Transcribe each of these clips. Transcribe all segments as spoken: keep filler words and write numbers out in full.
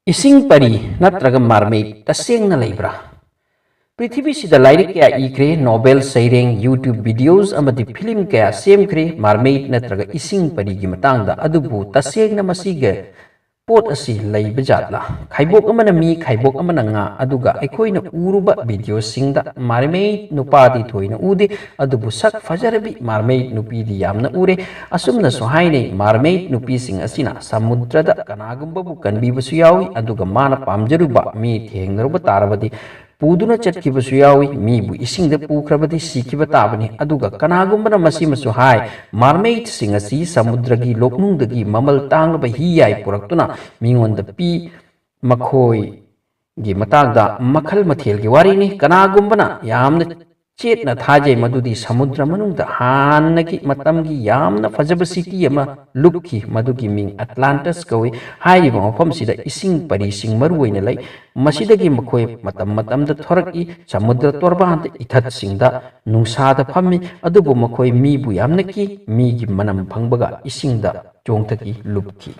ꯏꯁꯤꯡ ꯄꯔꯤ ꯅꯠꯇ꯭ꯔꯒ mermaid ꯇꯁꯦꯡꯅ ꯂꯩꯕ꯭ꯔꯥ? ꯄ꯭ꯔꯤꯊꯤꯕꯤꯁꯤꯗ ꯂꯥꯏꯔꯤꯛ ꯀꯌꯥ ꯏꯈ꯭ꯔꯦ, ꯅꯣꯕꯦꯜ, ꯁꯩꯔꯦꯡ, YouTube videos ꯑꯃꯗꯤ ꯐꯤꯂꯝ ꯀꯌꯥ ꯁꯦꯝꯈ꯭ꯔꯦ꯫ Mermaid ꯅꯠꯇ꯭ꯔꯒ ꯏꯁꯤꯡ ꯄꯔꯤꯒꯤ ꯃꯇꯥꯡꯗ꯫ ꯑꯗꯨꯕꯨ ꯇꯁꯦꯡꯅ ꯃꯁꯤꯒ ꯄꯣꯠ ꯑꯁꯤ ꯂꯩꯕ ꯖꯥꯠꯂꯥ? ꯈꯥꯏꯕꯣꯛ ꯑꯃꯅ ꯃꯤ, ꯈꯥꯏꯕꯣꯛ ꯑꯃꯅ ꯉꯥ꯫ ꯑꯗꯨꯒ ꯑꯩꯈꯣꯏꯅ ꯎꯔꯨꯕ videoꯁꯤꯡꯗ mermaid ꯅꯨꯄꯥꯗꯤ ꯊꯣꯏꯅ ꯎꯗꯦ, ꯑꯗꯨꯕꯨ ꯁꯛ ꯐꯖꯔꯕꯤ mermaid ꯅꯨꯄꯤꯗꯤ ꯌꯥꯝꯅ ꯎꯔꯦ꯫ ꯑꯁꯨꯝꯅꯁꯨ ꯍꯥꯏꯅꯩ, mermaid ꯅꯨꯄꯤꯁꯤꯡ ꯑꯁꯤꯅ ꯁꯃꯨꯗ꯭ꯔꯗ ꯀꯅꯥꯒꯨꯝꯕꯕꯨ ꯀꯟꯕꯤꯕꯁꯨ ꯌꯥꯎꯏ, ꯑꯗꯨꯒ ꯃꯥꯅ ꯄꯥꯝꯖꯔꯨꯕ ꯃꯤ ꯊꯦꯡꯅꯔꯨꯕ ꯇꯥꯔꯕꯗꯤ ꯄꯨꯗꯨꯅ ꯆꯠꯈꯤꯕꯁꯨ ꯌꯥꯎꯏ꯫ ꯃꯤꯕꯨ ꯏꯁꯤꯡꯗ ꯄꯨꯈ꯭ꯔꯕꯗꯤ ꯁꯤꯈꯤꯕ ꯇꯥꯕꯅꯤ꯫ ꯑꯗꯨꯒ ꯀꯅꯥꯒꯨꯝꯕꯅ ꯃꯁꯤꯃꯁꯨ ꯍꯥꯏ, mermaidꯁꯤꯡ ꯑꯁꯤ ꯁꯃꯨꯗ꯭ꯔꯒꯤ ꯂꯣꯛꯅꯨꯡꯗꯒꯤ ꯃꯃꯜ ꯇꯥꯡꯂꯕ ꯍꯤ ꯌꯥꯏ ꯄꯨꯔꯛꯇꯨꯅ ꯃꯤꯉꯣꯟꯗ ꯄꯤ꯫ ꯃꯈꯣꯏꯒꯤ ꯃꯇꯥꯡꯗ ꯃꯈꯜ ꯃꯊꯦꯜꯒꯤ ꯋꯥꯔꯤꯅꯤ꯫ ꯀꯅꯥꯒꯨꯝꯕꯅ ꯌꯥꯝꯅ ꯆꯦꯠꯅ ꯊꯥꯖꯩ ꯃꯗꯨꯗꯤ ꯁꯃꯨꯗ꯭ꯔ ꯃꯅꯨꯡꯗ ꯍꯥꯟꯅꯒꯤ ꯃꯇꯝꯒꯤ ꯌꯥꯝꯅ ꯐꯖꯕ city ꯑꯃ ꯂꯨꯞꯈꯤ, ꯃꯗꯨꯒꯤ ꯃꯤꯡ Atlantis ꯀꯧꯏ꯫ ꯍꯥꯏꯔꯤꯕ ꯃꯐꯝꯁꯤꯗ ꯏꯁꯤꯡ ꯄꯔꯤꯁꯤꯡ ꯃꯔꯨ ꯑꯣꯏꯅ ꯂꯩ꯫ ꯃꯁꯤꯗꯒꯤ ꯃꯈꯣꯏ ꯃꯇꯝ ꯃꯇꯝꯗ ꯊꯣꯔꯛꯏ꯫ ꯁꯃꯨꯗ꯭ꯔ ꯇꯣꯔꯕꯥꯟꯗ ꯏꯊꯠꯁꯤꯡꯗ ꯅꯨꯡꯁꯥꯗ ꯐꯝꯃꯤ, ꯑꯗꯨꯕꯨ ꯃꯈꯣꯏ ꯃꯤꯕꯨ ꯌꯥꯝꯅ ꯀꯤ꯫ ꯃꯤꯒꯤ ꯃꯅꯝ ꯐꯪꯕꯒ ꯏꯁꯤꯡꯗ ꯆꯣꯡꯊꯈꯤ, ꯂꯨꯞꯈꯤ꯫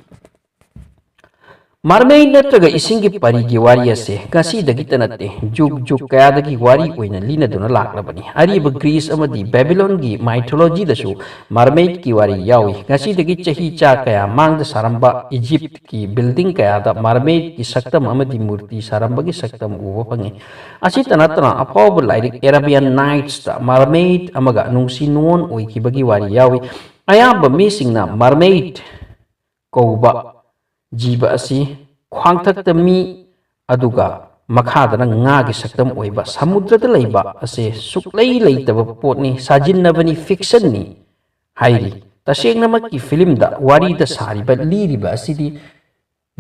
Mermaid ꯅꯠꯇ꯭ꯔꯒ ꯏꯁꯤꯡꯒꯤ ꯄꯔꯤꯒꯤ ꯋꯥꯔꯤ ꯑꯁꯦ ꯉꯁꯤꯗꯒꯤꯇ ꯅꯠꯇꯦ, ꯖꯨꯒ ꯖꯨꯒ ꯀꯌꯥꯗꯒꯤ ꯋꯥꯔꯤ ꯑꯣꯏꯅ ꯂꯤꯅꯗꯨꯅ ꯂꯥꯛꯂꯕꯅꯤ꯫ ꯑꯔꯤꯕ ꯒ꯭ꯔꯤꯁ ꯑꯃꯗꯤ ꯕꯦꯕꯤꯂꯣꯟꯒꯤ mythologyꯗꯁꯨ mermaidꯀꯤ ꯋꯥꯔꯤ ꯌꯥꯎꯏ꯫ ꯉꯁꯤꯗꯒꯤ ꯆꯍꯤ ꯆꯥ ꯀꯌꯥ ꯃꯥꯡꯗ ꯁꯥꯔꯝꯕ ꯏꯖꯤꯞꯀꯤ building ꯀꯌꯥꯗ mermaidꯀꯤ ꯁꯛꯇꯝ ꯑꯃꯗꯤ ꯃꯨꯔꯇꯤ ꯁꯥꯔꯝꯕꯒꯤ ꯁꯛꯇꯝ ꯎꯕ ꯐꯪꯉꯤ꯫ ꯑꯁꯤꯇ ꯅꯠꯇꯅ ꯑꯐꯥꯎꯕ ꯂꯥꯏꯔꯤꯛ Arabian Nightsꯇ mermaid ꯑꯃꯒ ꯅꯨꯡꯁꯤ ꯅꯨꯡꯉꯣꯟ ꯑꯣꯏꯈꯤꯕꯒꯤ ꯋꯥꯔꯤ ꯌꯥꯎꯏ꯫ ꯑꯌꯥꯝꯕ ꯃꯤꯁꯤꯡꯅ mermaid ꯀꯧꯕ ꯖꯤꯕ ꯑꯁꯤ ꯈ꯭ꯋꯥꯡꯊꯛꯇ ꯃꯤ ꯑꯗꯨꯒ ꯃꯈꯥꯗꯅ ꯉꯥꯒꯤ ꯁꯛꯇꯝ ꯑꯣꯏꯕ ꯁꯃꯨꯗ꯭ꯔꯗ ꯂꯩꯕ ꯑꯁꯦ ꯁꯨꯛꯂꯩ ꯂꯩꯇꯕ ꯄꯣꯠꯅꯤ, ꯁꯥꯖꯤꯟꯅꯕꯅꯤ, fictionꯅꯤ ꯍꯥꯏꯔꯤ꯫ ꯇꯁꯦꯡꯅꯃꯛꯀꯤ ꯐꯤꯂꯝꯗ ꯋꯥꯔꯤꯗ ꯁꯥꯔꯤꯕ, ꯂꯤꯔꯤꯕ ꯑꯁꯤꯗꯤ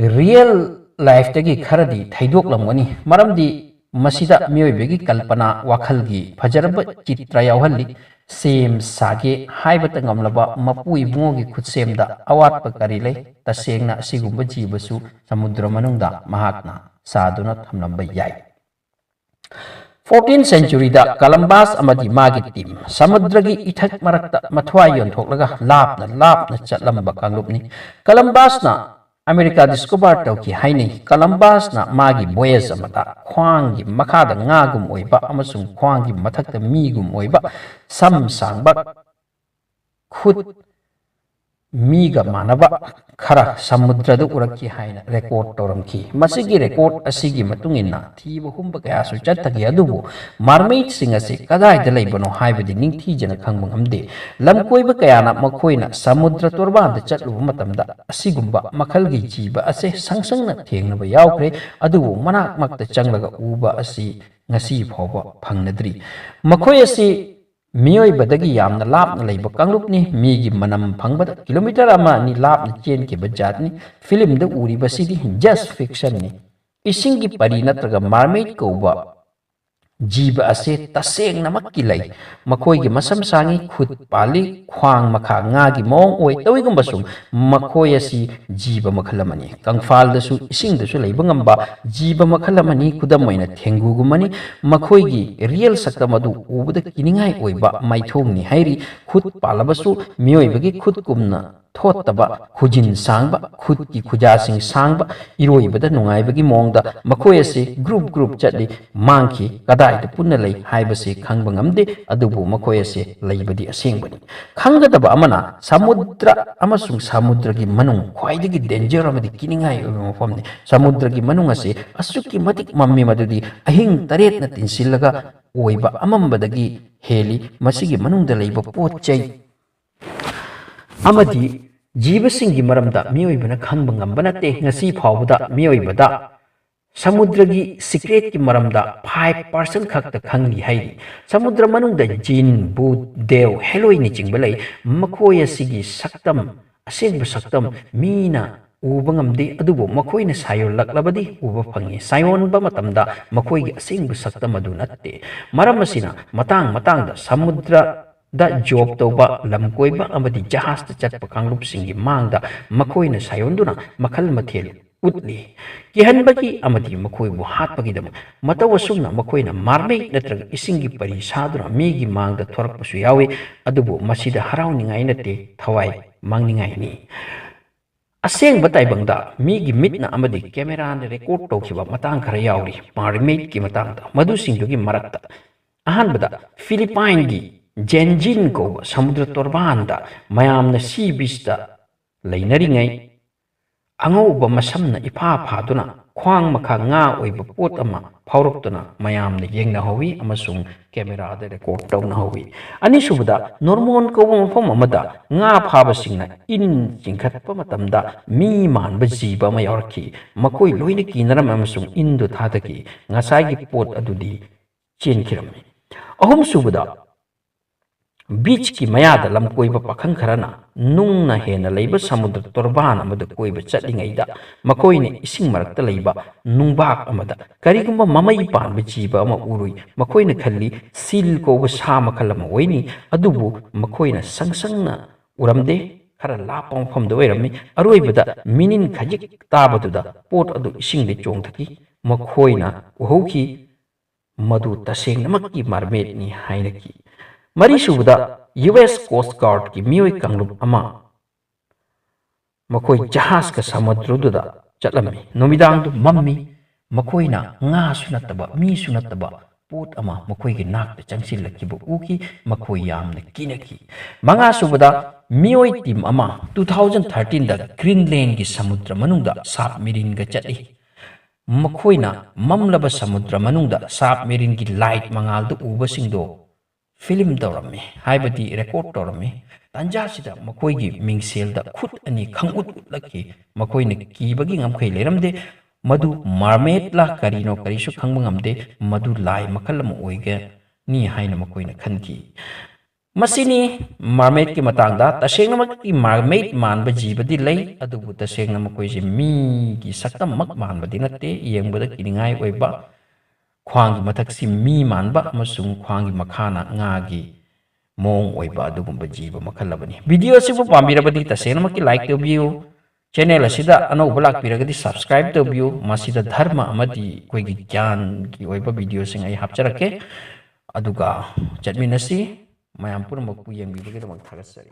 real lifeꯇꯒꯤ ꯈꯔꯗꯤ ꯊꯩꯗꯣꯛꯂꯝꯒꯅꯤ, ꯃꯔꯝꯗꯤ ꯃꯁꯤꯗ ꯃꯤꯑꯣꯏꯕꯒꯤ ꯀꯜꯄꯅꯥ ꯋꯥꯈꯜꯒꯤ ꯐꯖꯔꯕ ꯆꯤꯇ꯭ꯔ ꯌꯥꯎꯍꯜꯂꯤ꯫ ꯁꯦꯝ ꯁꯥꯒꯦ ꯍꯥꯏꯕꯇ ꯉꯝꯂꯕ ꯃꯄꯨ ꯏꯕꯨꯡꯉꯣꯒꯤ ꯈꯨꯠꯁꯦꯝꯗ ꯑꯋꯥꯠꯄ ꯀꯔꯤ ꯂꯩ? ꯇꯁꯦꯡꯅ ꯑꯁꯤꯒꯨꯝꯕ ꯖꯤꯕꯁꯨ ꯁꯃꯨꯗ꯭ꯔ ꯃꯅꯨꯡꯗ ꯃꯍꯥꯛꯅ ꯁꯥꯗꯨꯅ ꯊꯝꯂꯝꯕ ꯌꯥꯏ꯫ Fourteenth centuryꯗ Columbus ꯑꯃꯗꯤ ꯃꯥꯒꯤ team ꯁꯃꯨꯗ꯭ꯔꯒꯤ ꯏꯊꯠ ꯃꯔꯛꯇ ꯃꯊ꯭ꯋꯥꯏ ꯌꯣꯟꯊꯣꯛꯂꯒ ꯂꯥꯞꯅ ꯂꯥꯞꯅ ꯆꯠꯂꯝꯕ ꯀꯥꯡꯂꯨꯞꯅꯤ꯫ Columbusꯅ ꯑꯃꯦꯔꯤꯀꯥ ꯗꯤꯁꯀꯣꯚꯔ ꯇꯧꯈꯤ ꯍꯥꯏꯅꯩ꯫ ꯀꯂꯝꯕꯁꯅ ꯃꯥꯒꯤ ꯚꯣꯌꯦꯖ ꯑꯃꯗ ꯈ꯭ꯋꯥꯡꯒꯤ ꯃꯈꯥꯗ ꯉꯥꯒꯨꯝ ꯑꯣꯏꯕ ꯑꯃꯁꯨꯡ ꯈ꯭ꯋꯥꯡꯒꯤ ꯃꯊꯛꯇ ꯃꯤꯒꯨꯝ ꯑꯣꯏꯕ, ꯁꯝ ꯁꯥꯡꯕ, ꯈꯨꯠ ꯃꯤꯒ ꯃꯥꯟꯅꯕ ꯈꯔ ꯁꯃꯨꯗ꯭ꯔꯗ ꯎꯔꯛꯈꯤ ꯍꯥꯏꯅ ꯔꯦꯀꯣꯔꯗ ꯇꯧꯔꯝꯈꯤ꯫ ꯃꯁꯤꯒꯤ ꯔꯦꯀꯣꯔꯗ ꯑꯁꯤꯒꯤ ꯃꯇꯨꯡ ꯏꯟꯅ ꯊꯤꯕ ꯍꯨꯝꯕ ꯀꯌꯥꯁꯨ ꯆꯠꯊꯈꯤ, ꯑꯗꯨꯕꯨ ꯃꯥꯔꯃꯦꯠꯁꯤꯡ ꯑꯁꯤ ꯀꯗꯥꯏꯗ ꯂꯩꯕꯅꯣ ꯍꯥꯏꯕꯗꯤ ꯅꯤꯡꯊꯤꯖꯅ ꯈꯪꯕ ꯉꯝꯗꯦ꯫ ꯂꯝꯀꯣꯏꯕ ꯀꯌꯥꯅ ꯃꯈꯣꯏꯅ ꯁꯃꯨꯗ꯭ꯔ ꯇꯣꯔꯕꯥꯟꯗ ꯆꯠꯂꯨꯕ ꯃꯇꯝꯗ ꯑꯁꯤꯒꯨꯝꯕ ꯃꯈꯜꯒꯤ ꯖꯤꯕ ꯑꯁꯤ ꯁꯪꯁꯪꯅ ꯊꯦꯡꯅꯕ ꯌꯥꯎꯈ꯭ꯔꯦ, ꯑꯗꯨꯕꯨ ꯃꯅꯥꯛ ꯃꯛꯇ ꯆꯪꯂꯒ ꯎꯕ ꯑꯁꯤ ꯉꯁꯤ ꯐꯥꯎꯕ ꯐꯪꯅꯗ꯭ꯔꯤ꯫ ꯃꯈꯣꯏ ꯑꯁꯤ ꯃꯤꯑꯣꯏꯕꯗꯒꯤ ꯌꯥꯝꯅ ꯂꯥꯞꯅ ꯂꯩꯕ ꯀꯥꯡꯂꯨꯞꯅꯤ꯫ ꯃꯤꯒꯤ ꯃꯅꯝ ꯐꯪꯕꯗ ꯀꯤꯂꯣꯃꯤꯇꯔ ꯑꯃ ꯑꯅꯤ ꯂꯥꯞꯅ ꯆꯦꯟꯈꯤꯕ ꯖꯥꯠꯅꯤ꯫ ꯐꯤꯂꯝꯗ ꯎꯔꯤꯕꯁꯤꯗꯤ just fiction ꯅꯤ꯫ ꯏꯁꯤꯡꯒꯤ ꯄꯔꯤ ꯅꯠꯇ꯭ꯔꯒ ꯃꯥꯔꯃꯦꯠ ꯀꯧꯕ ꯖꯤꯕ ꯑꯁꯤ ꯇꯁꯦꯡꯅꯃꯛꯀꯤ ꯂꯩ꯫ ꯃꯈꯣꯏꯒꯤ ꯃꯁꯝ ꯁꯥꯡꯉꯤ, ꯈꯨꯠ ꯄꯥꯜꯂꯤ, ꯈ꯭ꯋꯥꯡ ꯃꯈꯥ ꯉꯥꯒꯤ ꯃꯑꯣꯡ ꯑꯣꯏ꯫ ꯇꯧꯏꯒꯨꯝꯕꯁꯨ ꯃꯈꯣꯏ ꯑꯁꯤ ꯖꯤꯕ ꯃꯈꯜ ꯑꯃꯅꯤ꯫ ꯀꯪꯐꯥꯜꯗꯁꯨ ꯏꯁꯤꯡꯗꯁꯨ ꯂꯩꯕ ꯉꯝꯕ ꯖꯤꯕ ꯃꯈꯜ ꯑꯃꯅꯤ꯫ ꯈꯨꯗꯝ ꯑꯣꯏꯅ ꯊꯦꯡꯒꯨꯒꯨꯝꯕꯅꯤ꯫ ꯃꯈꯣꯏꯒꯤ ꯔꯤꯌꯦꯜ ꯁꯛꯇꯝ ꯑꯗꯨ ꯎꯕꯗ ꯀꯤꯅꯤꯡꯉꯥꯏ ꯑꯣꯏꯕ ꯃꯥꯏꯊꯣꯡꯅꯤ ꯍꯥꯏꯔꯤ꯫ ꯈꯨꯠ ꯄꯥꯜꯂꯕꯁꯨ ꯃꯤꯑꯣꯏꯕꯒꯤ ꯈꯨꯠꯀꯨꯝꯅ ꯊꯣꯠꯇꯕ, ꯈꯨꯖꯤꯟ ꯁꯥꯡꯕ, ꯈꯨꯠꯀꯤ ꯈꯨꯖꯥꯁꯤꯡ ꯁꯥꯡꯕ, ꯏꯔꯣꯏꯕꯗ ꯅꯨꯡꯉꯥꯏꯕꯒꯤ ꯃꯑꯣꯡꯗ ꯃꯈꯣꯏ ꯑꯁꯤ ꯒ꯭ꯔꯨꯞ ꯒ꯭ꯔꯨꯞ ꯆꯠꯂꯤ꯫ ꯃꯥꯡꯈꯤ꯫ ꯀꯗꯥꯏꯗ ꯄꯨꯟꯅ ꯂꯩ ꯍꯥꯏꯕꯁꯤ ꯈꯪꯕ ꯉꯝꯗꯦ, ꯑꯗꯨꯕꯨ ꯃꯈꯣꯏ ꯑꯁꯤ ꯂꯩꯕꯗꯤ ꯑꯁꯦꯡꯕꯅꯤ꯫ ꯈꯪꯒꯗꯕ ꯑꯃꯅ, ꯁꯃꯨꯗ꯭ꯔ ꯑꯃꯁꯨꯡ ꯁꯃꯨꯗ꯭ꯔꯒꯤ ꯃꯅꯨꯡ ꯈ꯭ꯋꯥꯏꯗꯒꯤ ꯗꯦꯟꯖꯔ ꯑꯃꯗꯤ ꯀꯤꯅꯤꯡꯉꯥꯏ ꯑꯣꯏꯕ ꯃꯐꯝꯅꯤ꯫ ꯁꯃꯨꯗ꯭ꯔꯒꯤ ꯃꯅꯨꯡ ꯑꯁꯤ ꯑꯁꯨꯛꯀꯤ ꯃꯇꯤꯛ ꯃꯝꯃꯤ, ꯃꯗꯨꯗꯤ ꯑꯍꯤꯡ ꯇꯔꯦꯠꯅ ꯇꯤꯟꯁꯤꯜꯂꯒ ꯑꯣꯏꯕ ꯑꯃꯝꯕꯗꯒꯤ ꯍꯦꯜꯂꯤ꯫ ꯃꯁꯤꯒꯤ ꯃꯅꯨꯡꯗ ꯂꯩꯕ ꯄꯣꯠ ꯆꯩ ꯑꯃꯗꯤ ꯖꯤꯕꯁꯤꯡꯒꯤ ꯃꯔꯝꯗ ꯃꯤꯑꯣꯏꯕꯅ ꯈꯪꯕ ꯉꯝꯕ ꯅꯠꯇꯦ꯫ ꯉꯁꯤ ꯐꯥꯎꯕꯗ ꯃꯤꯑꯣꯏꯕꯗ ꯁꯃꯨꯗ꯭ꯔꯒꯤ ꯁꯤꯀ꯭ꯔꯦꯠꯀꯤ ꯃꯔꯝꯗ ꯐꯥꯏꯚ ꯄꯥꯔꯁꯦꯟ ꯈꯛꯇ ꯈꯪꯂꯤ ꯍꯥꯏꯔꯤ꯫ ꯁꯃꯨꯗ꯭ꯔ ꯃꯅꯨꯡꯗ ꯖꯤꯟ, ꯚꯨꯠ, ꯗꯦꯕ, ꯍꯦꯂꯣꯏꯅꯆꯤꯡꯕ ꯂꯩ꯫ ꯃꯈꯣꯏ ꯑꯁꯤꯒꯤ ꯁꯛꯇꯝ, ꯑꯁꯦꯡꯕ ꯁꯛꯇꯝ ꯃꯤꯅ ꯎꯕ ꯉꯝꯗꯦ, ꯑꯗꯨꯕꯨ ꯃꯈꯣꯏꯅ ꯁꯥꯌꯣꯜꯂꯛꯂꯕꯗꯤ ꯎꯕ ꯐꯪꯉꯤ꯫ ꯁꯥꯌꯣꯟꯕ ꯃꯇꯝꯗ ꯃꯈꯣꯏꯒꯤ ꯑꯁꯦꯡꯕ ꯁꯛꯇꯝ ꯑꯗꯨ ꯅꯠꯇꯦ꯫ ꯃꯔꯝ ꯑꯁꯤꯅ, ꯃꯇꯥꯡ ꯃꯇꯥꯡꯗ ꯁꯃꯨꯗ꯭ꯔꯗ ꯖꯣꯕ ꯇꯧꯕ ꯂꯝꯀꯣꯏꯕ ꯑꯃꯗꯤ ꯖꯍꯥꯖꯇ ꯆꯠꯄ ꯀꯥꯡꯂꯨꯞꯁꯤꯡꯒꯤ ꯃꯥꯡꯗ ꯃꯈꯣꯏꯅ ꯁꯥꯌꯣꯟꯗꯨꯅ ꯃꯈꯜ ꯃꯊꯦꯜ ꯎꯠꯂꯤ꯫ ꯀꯤꯍꯟꯕꯒꯤ ꯑꯃꯗꯤ ꯃꯈꯣꯏꯕꯨ ꯍꯥꯠꯄꯒꯤꯗꯃꯛ꯫ ꯃꯇꯧ ꯑꯁꯨꯝꯅ ꯃꯈꯣꯏꯅ ꯃꯥꯔꯃꯦꯠ ꯅꯠꯇ꯭ꯔꯒ ꯏꯁꯤꯡꯒꯤ ꯄꯔꯤ ꯁꯥꯗꯨꯅ ꯃꯤꯒꯤ ꯃꯥꯡꯗ ꯊꯣꯔꯛꯄꯁꯨ ꯌꯥꯎꯏ, ꯑꯗꯨꯕꯨ ꯃꯁꯤꯗ ꯍꯔꯥꯎꯅꯤꯡꯉꯥꯏ ꯅꯠꯇꯦ, ꯊꯋꯥꯏ ꯃꯥꯡꯅꯤꯡꯉꯥꯏꯅꯤ꯫ ꯑꯁꯦꯡꯕ ꯇꯥꯏꯕꯪꯗ ꯃꯤꯒꯤ ꯃꯤꯠꯅ ꯑꯃꯗꯤ ꯀꯦꯃꯦꯔꯥꯅ ꯔꯦꯀꯣꯔꯗ ꯇꯧꯈꯤꯕ ꯃꯇꯥꯡ ꯈꯔ ꯌꯥꯎꯔꯤ ꯃꯥꯔꯃꯦꯠꯀꯤ ꯃꯇꯥꯡꯗ꯫ ꯃꯗꯨꯁꯤꯡꯗꯨꯒꯤ ꯃꯔꯛꯇ ꯑꯍꯥꯟꯕꯗ ꯐꯤꯂꯤꯄꯥꯏꯟꯒꯤ ꯖꯦꯟꯖꯤꯟ ꯀꯧꯕ ꯁꯃꯨꯗ꯭ꯔ ꯇꯣꯔꯕꯥꯟꯗ ꯃꯌꯥꯝꯅ ꯁꯤ ꯕꯤꯆꯇ ꯂꯩꯅꯔꯤꯉꯩ ꯑꯉꯧꯕ ꯃꯁꯝꯅ ꯏꯐꯥ ꯐꯥꯗꯨꯅ ꯈ꯭ꯋꯥꯡ ꯃꯈꯥ ꯉꯥ ꯑꯣꯏꯕ ꯄꯣꯠ ꯑꯃ ꯐꯥꯎꯔꯛꯇꯨꯅ ꯃꯌꯥꯝꯅ ꯌꯦꯡꯅꯍꯧꯋꯤ ꯑꯃꯁꯨꯡ ꯀꯦꯃꯦꯔꯥꯗ ꯔꯦꯀꯣꯔꯗ ꯇꯧꯅꯍꯧꯋꯤ꯫ ꯑꯅꯤꯁꯨꯕꯗ, ꯅꯣꯔꯃꯣꯟ ꯀꯧꯕ ꯃꯐꯝ ꯑꯃꯗ ꯉꯥ ꯐꯥꯕꯁꯤꯡꯅ ꯏꯟ ꯆꯤꯡꯈꯠꯄ ꯃꯇꯝꯗ ꯃꯤ ꯃꯥꯟꯕ ꯖꯤꯕ ꯑꯃ ꯌꯥꯎꯔꯛꯈꯤ꯫ ꯃꯈꯣꯏ ꯂꯣꯏꯅ ꯀꯤꯅꯔꯝꯃꯤ ꯑꯃꯁꯨꯡ ꯏꯟꯗꯨ ꯊꯥꯗꯈꯤ꯫ ꯉꯁꯥꯏꯒꯤ ꯄꯣꯠ ꯑꯗꯨꯗꯤ ꯆꯦꯟꯈꯤꯔꯝꯃꯤ꯫ ꯑꯍꯨꯝꯁꯨꯕꯗ, ꯕꯤꯆꯀꯤ ꯃꯌꯥꯗ ꯂꯝꯀꯣꯏꯕ ꯄꯥꯈꯪ ꯈꯔꯅ ꯅꯨꯡꯅ ꯍꯦꯟꯅ ꯂꯩꯕ ꯁꯃꯨꯗ꯭ꯔ ꯇꯣꯔꯕꯥꯟ ꯑꯃꯗ ꯀꯣꯏꯕ ꯆꯠꯂꯤꯉꯩꯗ, ꯃꯈꯣꯏꯅ ꯏꯁꯤꯡ ꯃꯔꯛꯇ ꯂꯩꯕ ꯅꯨꯡꯕꯥꯛ ꯑꯃꯗ ꯀꯔꯤꯒꯨꯝꯕ ꯃꯃꯩ ꯄꯥꯟꯕ ꯖꯤꯕ ꯑꯃ ꯎꯔꯨꯏ꯫ ꯃꯈꯣꯏꯅ ꯈꯜꯂꯤ, ꯁꯤꯜ ꯀꯧꯕ ꯁꯥ ꯃꯈꯜ ꯑꯃ ꯑꯣꯏꯅꯤ, ꯑꯗꯨꯕꯨ ꯃꯈꯣꯏꯅ ꯁꯪ ꯁꯪꯅ ꯎꯔꯝꯗꯦ꯫ ꯈꯔ ꯂꯥꯞꯄ ꯃꯐꯝꯗ ꯑꯣꯏꯔꯝꯃꯤ꯫ ꯑꯔꯣꯏꯕꯗ ꯃꯤꯅꯤꯟ ꯈꯖꯤꯛ ꯇꯥꯕꯗꯨꯗ ꯄꯣꯠ ꯑꯗꯨ ꯏꯁꯤꯡꯗ ꯆꯣꯡꯊꯈꯤ꯫ ꯃꯈꯣꯏꯅ ꯎꯍꯧꯈꯤ, ꯃꯗꯨ ꯇꯁꯦꯡꯅꯃꯛꯀꯤ ꯃꯥꯔꯃꯦꯠꯅꯤ ꯍꯥꯏꯅꯈꯤ꯫ ꯃꯔꯤꯁꯨꯕꯗ, ꯌꯨ ꯑꯦꯁ ꯀꯣꯁ꯭ꯠ ꯒꯥꯔꯗꯀꯤ ꯃꯤꯑꯣꯏ ꯀꯥꯡꯂꯨꯞ ꯑꯃ ꯃꯈꯣꯏ ꯖꯍꯥꯖꯀ ꯁꯃꯨꯗ꯭ꯔꯗꯨꯗ ꯆꯠꯂꯝꯃꯤ꯫ ꯅꯨꯃꯤꯗꯥꯡꯗꯨ ꯃꯝꯃꯤ꯫ ꯃꯈꯣꯏꯅ ꯉꯥꯁꯨ ꯅꯠꯇꯕ, ꯃꯤꯁꯨ ꯅꯠꯇꯕ ꯄꯣꯠ ꯑꯃ ꯃꯈꯣꯏꯒꯤ ꯅꯥꯛꯇ ꯆꯪꯁꯤꯜꯂꯛꯈꯤꯕ ꯎꯈꯤ꯫ ꯃꯈꯣꯏ ꯌꯥꯝꯅ ꯀꯤꯅꯈꯤ꯫ ꯃꯉꯥꯁꯨꯕꯗ, ꯃꯤꯑꯣꯏ ꯇꯤꯝ ꯑꯃ ꯇꯨ ꯊꯥꯎꯖꯟ ꯊꯥꯔꯇꯤꯟꯗ ꯒ꯭ꯔꯤꯟꯂꯦꯟꯒꯤ ꯁꯃꯨꯗ꯭ꯔ ꯃꯅꯨꯡꯗ ꯁꯕꯃꯦꯔꯤꯟꯒ ꯆꯠꯂꯤ꯫ ꯃꯈꯣꯏꯅ ꯃꯝꯂꯕ ꯁꯃꯨꯗ꯭ꯔ ꯃꯅꯨꯡꯗ ꯁꯕꯃꯦꯔꯤꯟꯒꯤ ꯂꯥꯏꯠ ꯃꯉꯥꯜꯗꯨ ꯎꯕꯁꯤꯡꯗꯣ ꯐꯤꯂꯝ ꯇꯧꯔꯝꯃꯤ, ꯍꯥꯏꯕꯗꯤ ꯔꯦꯀꯣꯔꯗ ꯇꯧꯔꯝꯃꯤ꯫ ꯇꯥꯟꯖꯥꯁꯤꯗ ꯃꯈꯣꯏꯒꯤ ꯃꯤꯡꯁꯦꯜꯗ ꯈꯨꯠ ꯑꯅꯤ ꯈꯪꯎꯠ ꯎꯠꯂꯛꯈꯤ꯫ ꯃꯈꯣꯏꯅ ꯀꯤꯕꯒꯤ ꯉꯝꯈꯩ ꯂꯩꯔꯝꯗꯦ꯫ ꯃꯗꯨ ꯃꯥꯔꯃꯦꯠꯂ ꯀꯔꯤꯅꯣ ꯀꯔꯤꯁꯨ ꯈꯪꯕ ꯉꯝꯗꯦ꯫ ꯃꯗꯨ ꯂꯥꯏ ꯃꯈꯜ ꯑꯃ ꯑꯣꯏꯒꯅꯤ ꯍꯥꯏꯅ ꯃꯈꯣꯏꯅ ꯈꯟꯈꯤ꯫ ꯃꯁꯤꯅꯤ ꯃꯥꯔꯃꯦꯠꯀꯤ ꯃꯇꯥꯡꯗ꯫ ꯇꯁꯦꯡꯅꯃꯛꯀꯤ ꯃꯥꯔꯃꯦꯠ ꯃꯥꯟꯕ ꯖꯤꯕꯗꯤ ꯂꯩ, ꯑꯗꯨꯕꯨ ꯇꯁꯦꯡꯅ ꯃꯈꯣꯏꯁꯦ ꯃꯤꯒꯤ ꯁꯛꯇꯝꯃꯛ ꯃꯥꯟꯕꯗꯤ ꯅꯠꯇꯦ꯫ ꯌꯦꯡꯕꯗ ꯀꯤꯅꯤꯡꯉꯥꯏ ꯑꯣꯏꯕ, ꯈ꯭ꯋꯥꯡꯒꯤ ꯃꯊꯛꯁꯤ ꯃꯤ ꯃꯥꯟꯕ ꯑꯃꯁꯨꯡ ꯈ꯭ꯋꯥꯡꯒꯤ ꯃꯈꯥꯅ ꯉꯥꯒꯤ ꯃꯑꯣꯡ ꯑꯣꯏꯕ ꯑꯗꯨꯒꯨꯝꯕ ꯖꯤꯕ ꯃꯈꯜ ꯑꯃꯅꯤ꯫ ꯚꯤꯗꯤꯑꯣ ꯑꯁꯤꯕꯨ ꯄꯥꯝꯕꯤꯔꯕꯗꯤ ꯇꯁꯦꯡꯅꯃꯛꯀꯤ ꯂꯥꯏꯛ ꯇꯧꯕꯤꯌꯨ꯫ ꯆꯦꯅꯦꯜ ꯑꯁꯤꯗ ꯑꯅꯧꯕ ꯂꯥꯛꯄꯤꯔꯒꯗꯤ ꯁꯕꯁꯀ꯭ꯔꯥꯏꯕ ꯇꯧꯕꯤꯌꯨ꯫ ꯃꯁꯤꯗ ꯙꯔꯃ ꯑꯃꯗꯤ ꯑꯩꯈꯣꯏꯒꯤ ꯒ꯭ꯌꯥꯟꯒꯤ ꯑꯣꯏꯕ ꯚꯤꯗꯤꯑꯣꯁꯤꯡ ꯑꯩ ꯍꯥꯞꯆꯔꯛꯀꯦ꯫ ꯑꯗꯨꯒ ꯆꯠꯃꯤꯟꯅꯁꯤ꯫ ꯃꯌꯥꯝ ꯄꯨꯝꯅꯃꯛꯄꯨ ꯌꯦꯡꯕꯤꯕꯒꯤꯗꯃꯛ ꯊꯥꯒꯠꯆꯔꯤ꯫